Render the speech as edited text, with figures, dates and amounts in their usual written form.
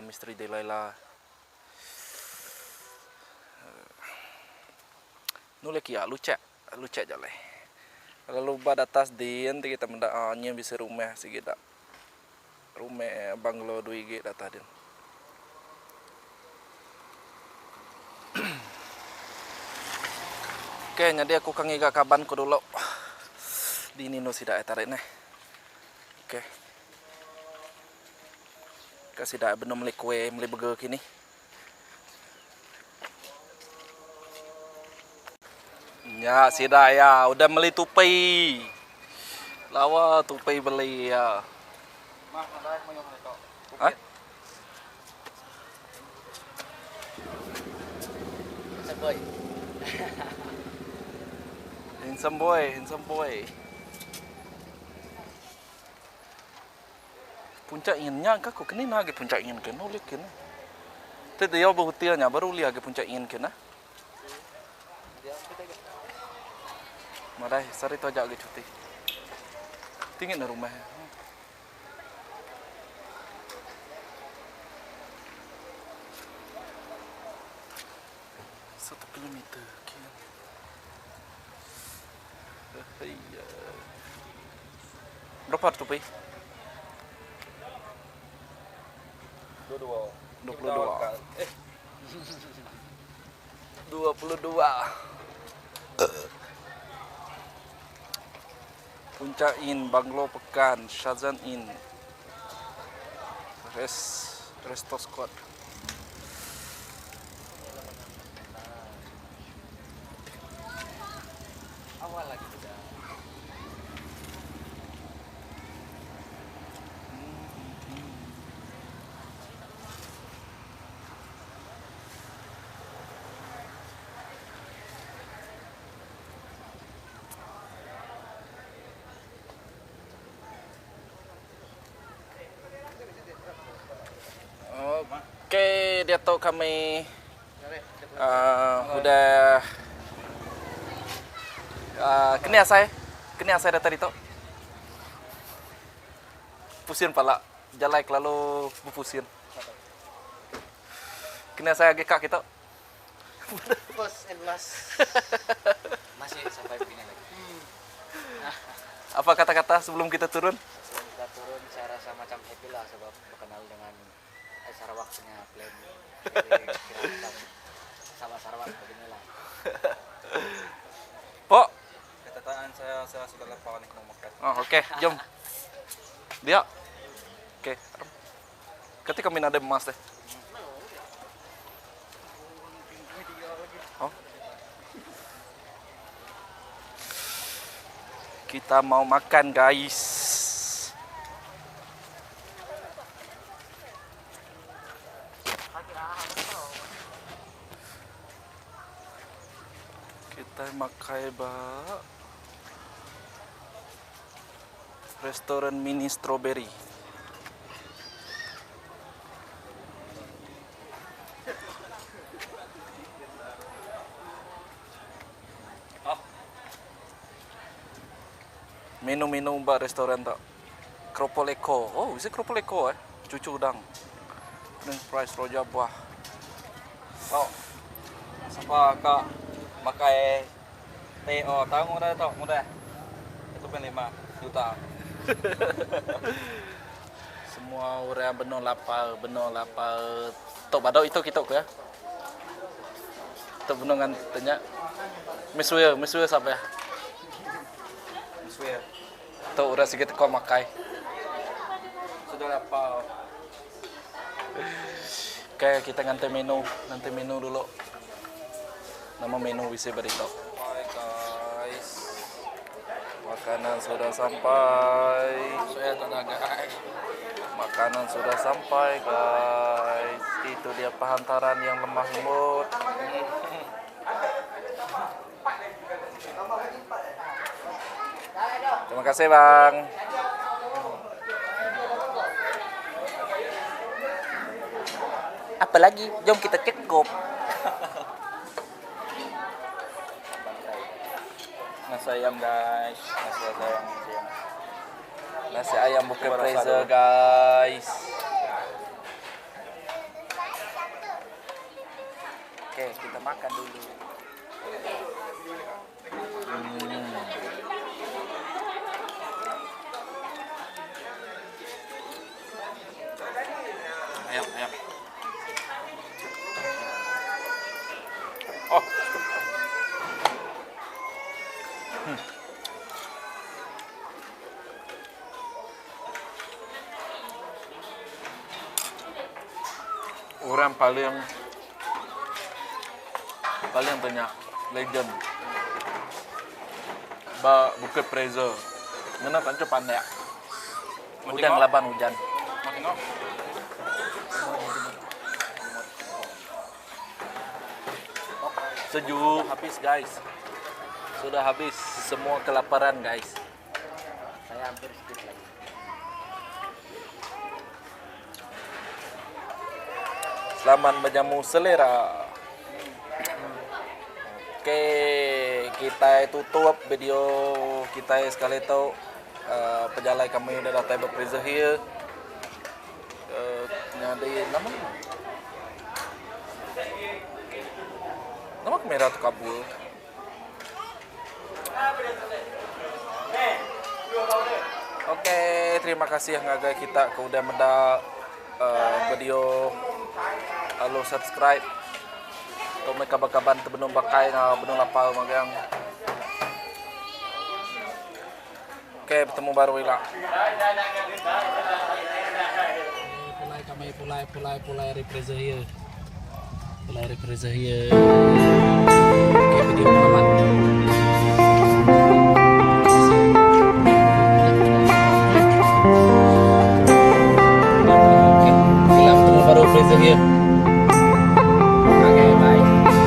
Misteri Delilah. Nulih kia luchak, luchak jalai. Lalu ba datas din ti kita meda aaa nyin bisi rumah sigi da. Rumah banglo dua igi da atas din. Okey nyadi aku ka ngiga kaban ku dulu. Dini enu sida tarik neh. Okey. Ka sida benung meli kuih meli burger kini. Nya sida iya udah meli tupi. Lawa tupi beli iya. Ha? Handsome boy, handsome boy. Puncak ingin nya ka ku keni agi puncak ingin ke ulih ke ne. Ti diau ba hotel nya baru ulih agi puncak ingin ke ne. Madai sehari tu aja agi cuti. Tinggi ne rumah. Satu kilometer kian. Berapa tu pi? 22. 22. Eh. 22. Puncak Inn, Banglo Pekan, Shazan Inn. Res Resto Squad. Okey, diatu kami Udah keni asai keni asai datai ditu pusin pala jalai kelalu bepusin keni asai agi ka kitu. First and last masih sampai begini lagi. Apa kata-kata sebelum kita turun? Sebelum kita turun saya rasa macam happy lah sebab berkenal dengan Eh Sarawak punya plan jadi kira macam sama Sarawak beginilah. Pok. Ketataan saya saya sudah lapar nih mau makan. Oh, okey, jom. Dia. Okey. Kati kami nadai emas deh. Oh. Kita mau makan guys. Kitai makai ba restoran mini strawberry. Menu-menu ba restoran tu. Keropok leko. Oh, bisi keropok leko eh. Cucu udang. French fries roja buah. Tau. Sapa ka makai teh o tau ngudah tu ngudah. 1.5 juta. Semua orang benung lapar, benung lapar. Tok badau itu kitu ke? Tok benung ngan tanya. Misuir, misuir sapa ya? Misuir. Tu orang sigi teko makai. Sudah lapar. Okay, kita nganti menu, nganti menu dulu. Nama menu bisi ba ditu. Hai guys. Makanan sudah sampai. Saya tak ada guys. Makanan sudah sampai guys. Itu dia penghantaran yang lemah lembut. Terima kasih bang. Apa lagi? Jom kita cekup. Nasi ayam guys. Nasi ayam. Nasi ayam. Nasi ayam Bukit Cuba rasa Fraser dulu. guys. Okey, kita makan dulu. Ayam, ayam. Oh. Orang paling paling tanya legend ba Bukit Fraser ngena tancu pandak udah ngelaban ujan. Mau tengok? Sejuk habis guys. Sudah habis semua kelaparan guys. Saya hampir skip lagi. Selamat menjamu selera. Okey, kita tutup video kita sekali tu. Uh, pejalai kami udah datai ba Fraser Hill. Uh, nyadi nama Nama kamera tu kabur. Okey, terima kasih ngagai kita ke udah meda uh, video lalu subscribe. Tu meh kaban-kaban ti benung bakai enggau benung lapar magang. Okey, betemu baru ila. Pulai kami pulai pulai pulai ari Fraser Hill. Pulai ari Fraser Hill. Okey, video selamat. Okey, ila betemu baru Fraser Hill.